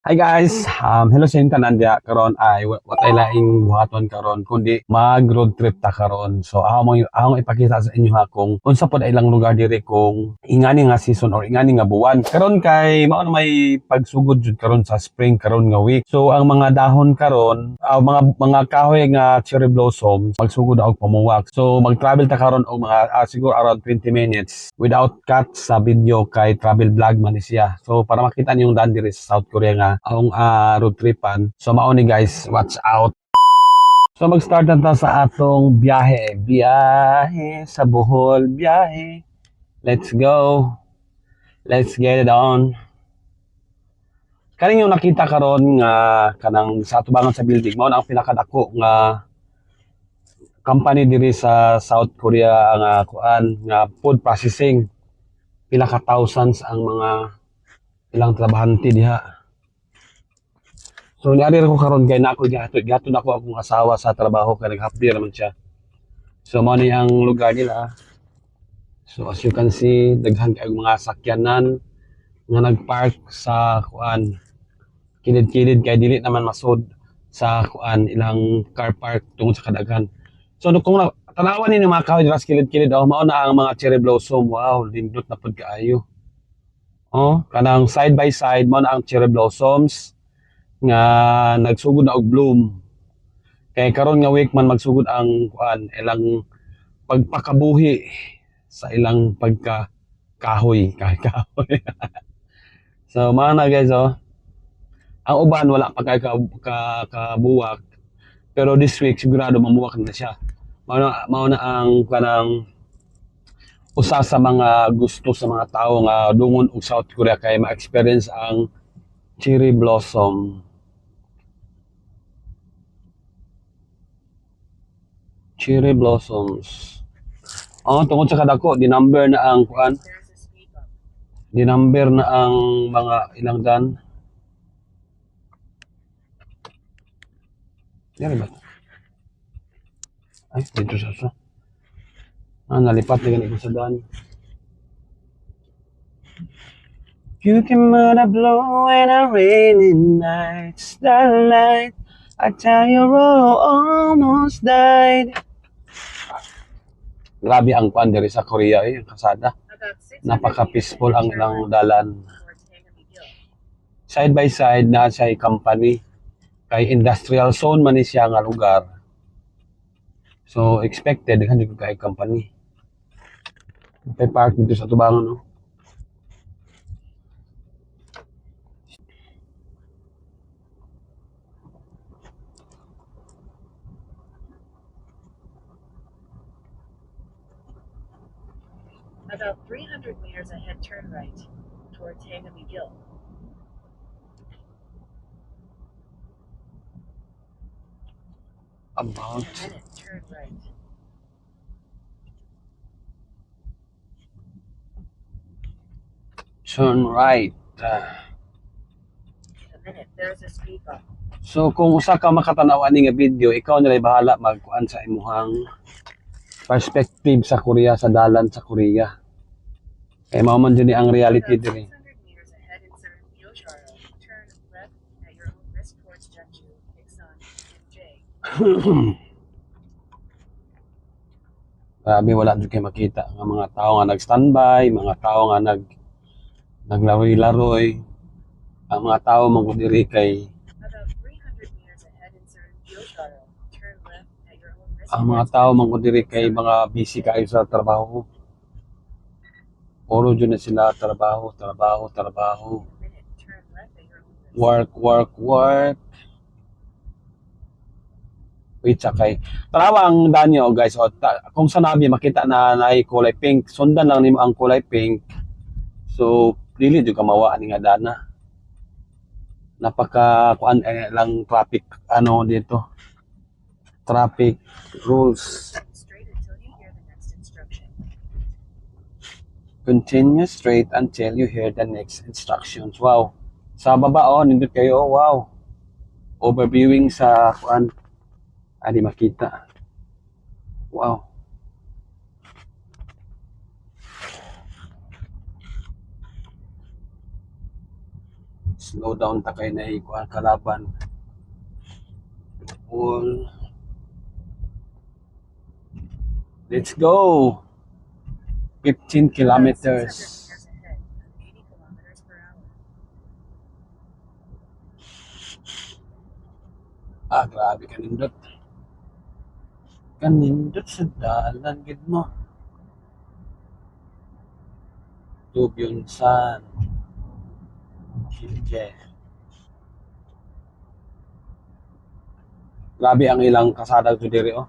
Hi guys, hello sa inyong tanan diha. Karon ay wa tay laing buhaton karon kundi mag road trip ta karon. So ako ipakita sa inyo ha kung unsa pod ilang lugar diri kung ingani nga season or ingani nga buwan. Karon kay mao na may pagsugod jud karon sa spring karon nga week. So ang mga dahon karon, mga kahoy nga cherry blossom magsugod na og pamuwak. So mag-travel ta karon og mga siguro around 20 minutes without cut sa video kay travel vlog man ni siya. So para makita niyo yung daan diri sa South Korea nga akong road tripan. So mao ni guys, watch out. So mag-start na ta sa atong biyahe. Biyahe sa Bohol, biyahe. Let's go. Let's get it on. Kaning yung nakita karon nga kanang sa atubangan sa building mao na ang pinakadako nga company diri sa South Korea nga kuan nga food processing. Pila ka thousands ang mga ilang trabahante diha. So niari ra ko karon kay na ako gihatod gihatod ako akong asawa sa trabaho kay nag half day raman siya. So mao ni ang lugar nila. So as you can see, daghan kay mga sakyanan nga nagpark sa kuan kilid-kilid kay dili naman masud sa kuan ilang car park tungod sa kadaghan. So no, kung tanawan ninyo mga kahoy dira sa kilid-kilid, oh, mao na ang mga cherry blossom. Wow, lindot na pud kaayo. Oh, kanang side by side mao na ang cherry blossoms nga nagsugod na og bloom. Kay karon nga week man magsugod ang kuan ilang pagpakabuhi sa ilang pagka kahoy, kahoy. So mga na guys, oh. Ang uban wala pa kay kabuwak. Pero this week sigurado mamuwak na siya. Mao na ang kanang usa sa mga gusto sa mga tao nga dungon og South Korea kay ma-experience ang cherry blossom. Cherry blossoms. Oh, tungod sa kadako, di number na ang kuan, There's a speed bump. di number na ang mga ilang dan. Diri ba? Ay, dito sa sa. Ah, nalipat na gani ko sa dan. You came out of blue in a rainy night, starlight. I tell you, almost died. Grabe ang kuan diri sa Korea eh, ang kasada. About 600 Napaka-peaceful meters ang ahead, ilang turn left dalan. towards Hangami-gil. Side by side na siya company. Kay industrial zone man ni siya nga lugar. So expected daghan jud kay company. May park dito sa tubangan, no. About 300 meters ahead, turn right towards Hangami-gil. About In a minute, turn right. Turn right. In a minute, there's a speed bump. So kung usa ka makatanaw ani nga video, ikaw nila bahala magkuan sa imuhang perspective sa Korea, sa dalan sa Korea. Kay mao man jud ni ang reality About diri. 600 meters ahead, insert Yosharo. Turn left at your own risk towards Jeonju, Iksan, and J. Grabe, wala jud kay makita nga mga tao nga nag-standby, mga tao nga naglaroy-laroy. Ang mga tao man gud diri kay About 300 meters ahead, insert Yosharo. Turn left at your own risk ang mga towards tao man Jeonju, gud diri kay Iksan, mga busy kaayo sa trabaho. Puro jud na sila trabaho, trabaho, trabaho. In a minute, turn left at your own risk. Work, work, work. Wait, sakay. Tanawa ang danyo, guys. O, kung sa nabi makita na naay kulay pink, sundan lang nimo ang kulay pink. So, dili jud ka mawa ani nga dana. Napaka kuan eh, lang traffic ano dito. Traffic rules. Straight until you hear the next instruction. Continue straight until you hear the next instructions. Wow. Sa baba, oh, nindot kayo. Oh, wow. Overviewing sa kuan. Adi makita. Wow. Slow down ta kay naay kuan kalaban. All. Let's go. 15 About 600 kilometers. Meters ahead, 80 kilometers per hour. Ah, grabe kanindot. Kanindot sa dalan gid mo. Dubyunsan. Sige. Grabe ang ilang kasada to diri oh.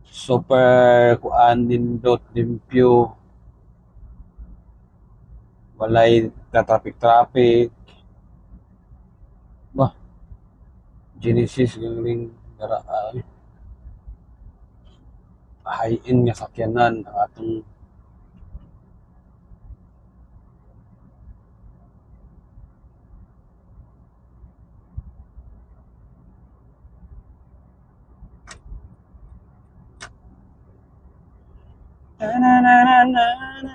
Super kuan, nindot, limpyo. Walay traffic traffic. Bah, Genesis galing dara ay. High-end nga sakyanan ang atong. Na na na na na.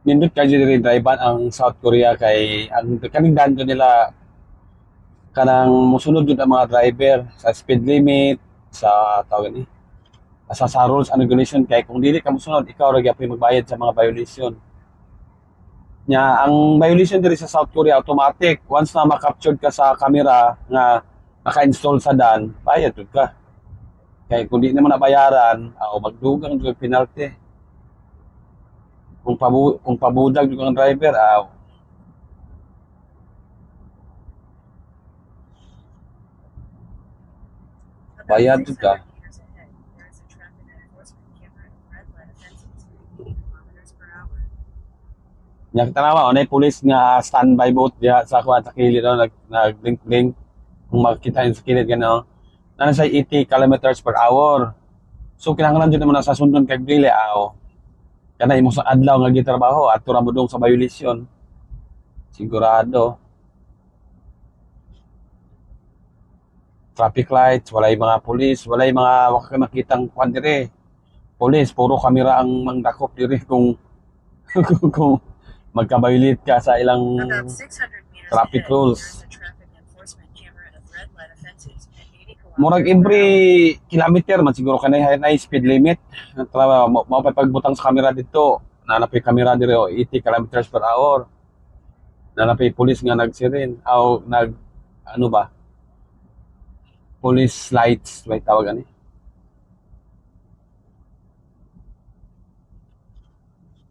Nindot kay diri drive ang South Korea kay ang kaning daan nila, kanang musunod jud ang mga driver sa speed limit, sa tawag ni sa rules and regulation, kay kung dili ka mosunod, ikaw ra gyapon magbayad sa mga violation. Nya ang violation diri sa South Korea, automatic. Once na ma-captured ka sa camera nga naka-install sa dan, bayad jud ka. Kay kung di naman nabayaran, o magdugang jud penalty. Kung pabudag jud ang driver, aw. About Bayad jud ka. 600 meters ahead, there is a traffic enforcement camera of red light offenses at 80 kilometers per hour. Nya tanawa oh, nay pulis nga standby boat diha sa kuan, sa kilid no, nag nag blink blink kung makita yun sa kilid gano. Nana sa 80 kilometers per hour. So kinahanglan jud naman na sa sundon kag dili, aw. Kana imo sa adlaw nga gitrabaho at ra mo dong sa violation. Sigurado. Traffic lights, walay mga pulis, walay mga, wa ka makitang kuan dire. Pulis, puro kamera ang mangdakop dire kung magka-violate ka sa ilang About 600 meters traffic ahead, rules. there is a traffic enforcement camera of red light offenses at 80 kilometers Murag per every hour. kilometer man siguro kanay na speed limit. Trabaho mo mao pa pagbutang sa kamera dito. Naa na kamera dire oh, 80 kilometers per hour. Naa na pulis nga nagsiren aw nag ano ba? Police lights may tawag ani.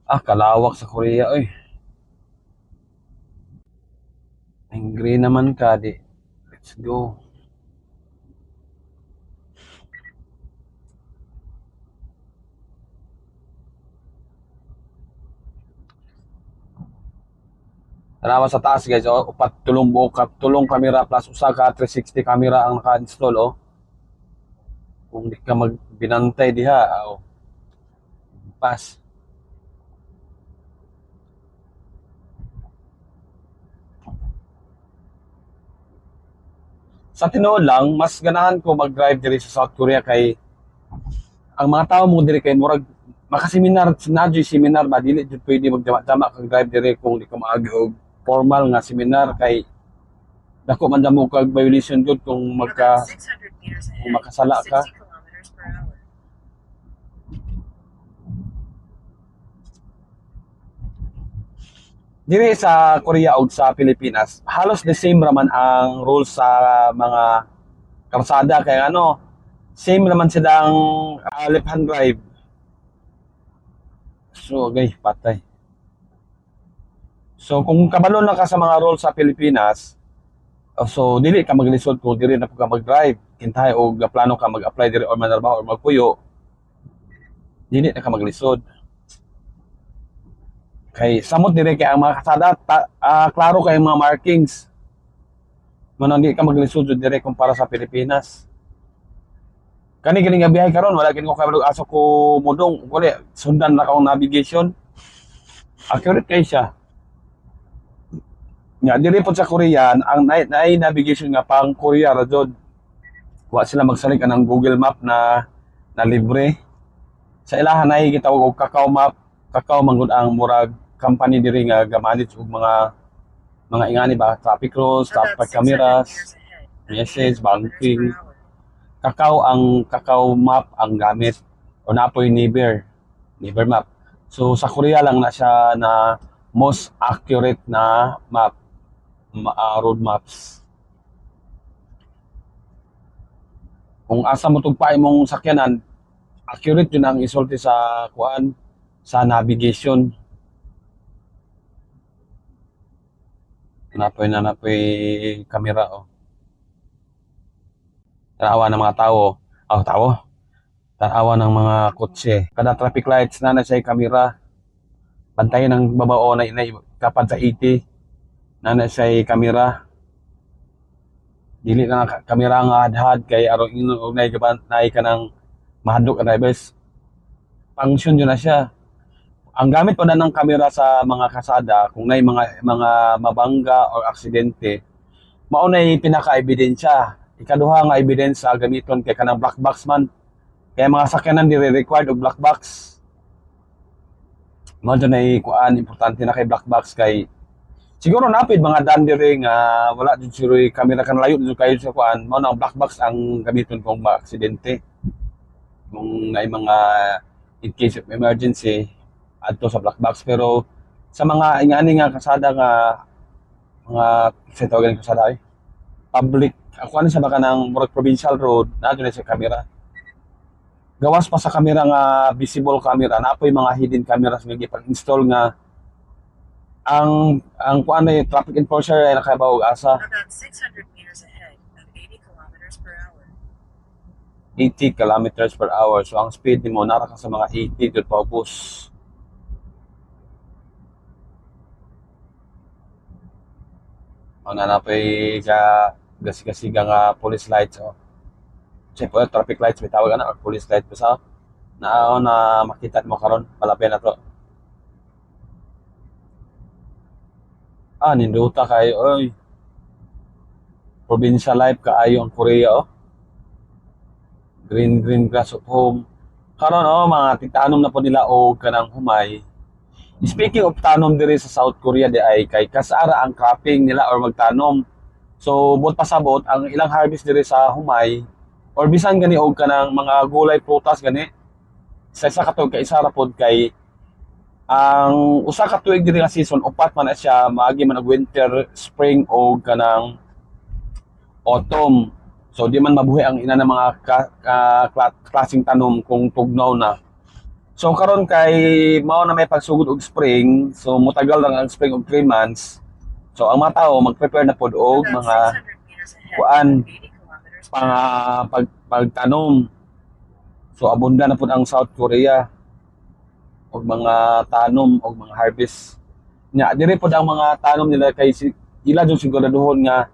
Ah, kalawak sa Korea oy. Angry naman ka di. Let's go. Tanawa sa taas, guys, oh, upat tulong buok tulong kamera plus usa ka 360 camera ang naka-install oh. Kung di ka magbinantay diha, oh, pass. Sa tinuod lang, mas ganahan ko mag-drive diri sa South Korea kay ang mga tao mo diri kay murag makaseminar na jud, seminar ba. Dili jud pwede magdama-dama kag drive diri kung di ka maagi og formal nga seminar kay dako man damo kag violation jud kung magka About 600 meters kung ahead, makasala ka. 60 kilometers per hour. Diri sa Korea ug sa Pilipinas, halos the same raman ang rules sa mga karsada kay ano, same raman silang left hand drive. So, gay, patay. So, kung kabalo na ka sa mga rules sa Pilipinas, so dili ka maglisod kung diri na ka mag-drive. Kintahay og plano ka mag-apply diri or manarbaho or magpuyo, dili na ka maglisod. Kay samot dire kay ang mga kasada klaro kay mga markings. Manang di ka maglisod jud dire kumpara sa Pilipinas. Kani kini nga biyahe karon, wala gini ko kabalo asa ko modong, wala, sundan na akong navigation. Accurate kay siya. Nga diri pod sa Korean ang naay navigation nga pang Korea ra jud. Wa sila magsalig anang Google Map na na libre. Sa ilahan ay gitawag og Kakao Map. Kakao man gud ang murag company diri nga ga-manage og mga ingani ba, traffic rules, About traffic 600 cameras, meters ahead, at message, 80 kilometers banking. per hour. Kakao, ang Kakao Map ang gamit o napoy Naver Map. So sa Korea lang na siya na most accurate na map, road maps. Kung asa mo tugpa imong sakyanan, accurate yun ang isulti sa kuan, sa navigation. Napoy na napoy kamera oh. Tanawa ng mga tao. Oh, tao. Tanawa ng mga kotse. Kada traffic lights na na siya kamera. Bantayan ng babao na inay kapad sa 80 na na siya kamera. Dili na nga kamera nga hadhad kay aron ingnon og nay gaban nay ka ng mahadlok ang drivers. Function yun na siya. Ang gamit pa na ng kamera sa mga kasada kung nay mga mabangga or aksidente, mao nay pinaka-ebidensya. Ikaduha nga ebidensya gamiton kay kanang black box man. Kaya mga sakyanan diri required og black box. Mao jud nay kuan, importante na kay black box kay siguro napid mga daan diri nga wala jud siguro kamera kan layo jud kayo sa kuan, mao na ang black box ang gamiton kung maaksidente. Kung naay mga in case of emergency adto sa black box, pero sa mga ingani nga kasada nga mga sa tawagan kasada ay public, ako ano sa baka ng murag provincial road na na sa kamera, gawas pa sa kamera nga visible camera, napoy mga hidden cameras nga gipang-install nga ang kuan ay traffic enforcer ay nakabaw og asa. About 600 meters ahead, at 80 kilometers per hour. 80 kilometers per hour. So ang speed nimo nara ka sa mga 80 jud paubos. O na napay ka gasi-gasiga nga police lights oh. Siyempre, traffic lights may tawag ana or police light basta na oh, na makita mo karon malapit na to. Ah, nindota kayo oy. Provincial life kaayo ang Korea oh. Green green grass of home. Karon oh, mga tigtanom na po nila og kanang humay. Speaking of tanom diri sa South Korea di ay kay kasara ang cropping nila or magtanom. So buot pasabot ang ilang harvest diri sa humay or bisan gani og kanang mga gulay, prutas gani sa isa ka tuig kay isa ra pod kay ang usa ka tuig diri nga season, upat man na siya, maagi man og winter, spring o kanang autumn. So di man mabuhi ang ina ng mga klaseng tanom kung tugnaw na. So karon kay mao na may pagsugod og spring, so motagal lang ang spring og 3 months. So ang mga tao mag-prepare na pod og About mga 600 meters ahead, kuan, at 80 kilometers per pang hour. pagtanom. So abunda na pod ang South Korea og mga tanom og mga harvest. Nya diri pod ang mga tanom nila kay ila jud siguraduhon nga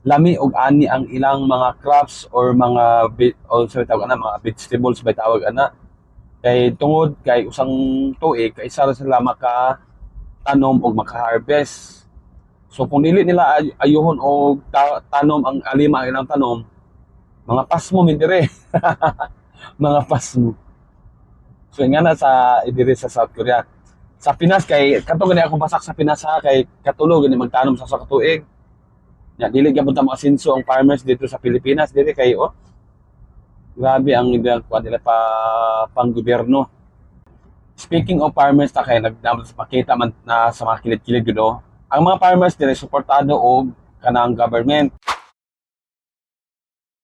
lami og ani ang ilang mga crops or mga o sa tawag ana, mga vegetables ba tawag ana, kay tungod kay usang tuig kay isa ra sila maka tanom og maka-harvest. So kung dili nila ayuhon og tanom ang alima ang ilang tanom, mga pasmo min dire. Mga pasmo. So nga na sa diri sa South Korea. Sa Pinas kay kato gani akong pasak sa Pinas ha, kay katulo gani magtanom sa usa ka tuig. Nya dili gyapon ta makasinso ang farmers dito sa Pilipinas diri kay oh. Grabe ang ilang kuan nila pa pang gobyerno. Speaking of farmers ta kay nagmakita man na sa mga kilid-kilid gud oh. Ang mga farmers diri suportado og kanang government.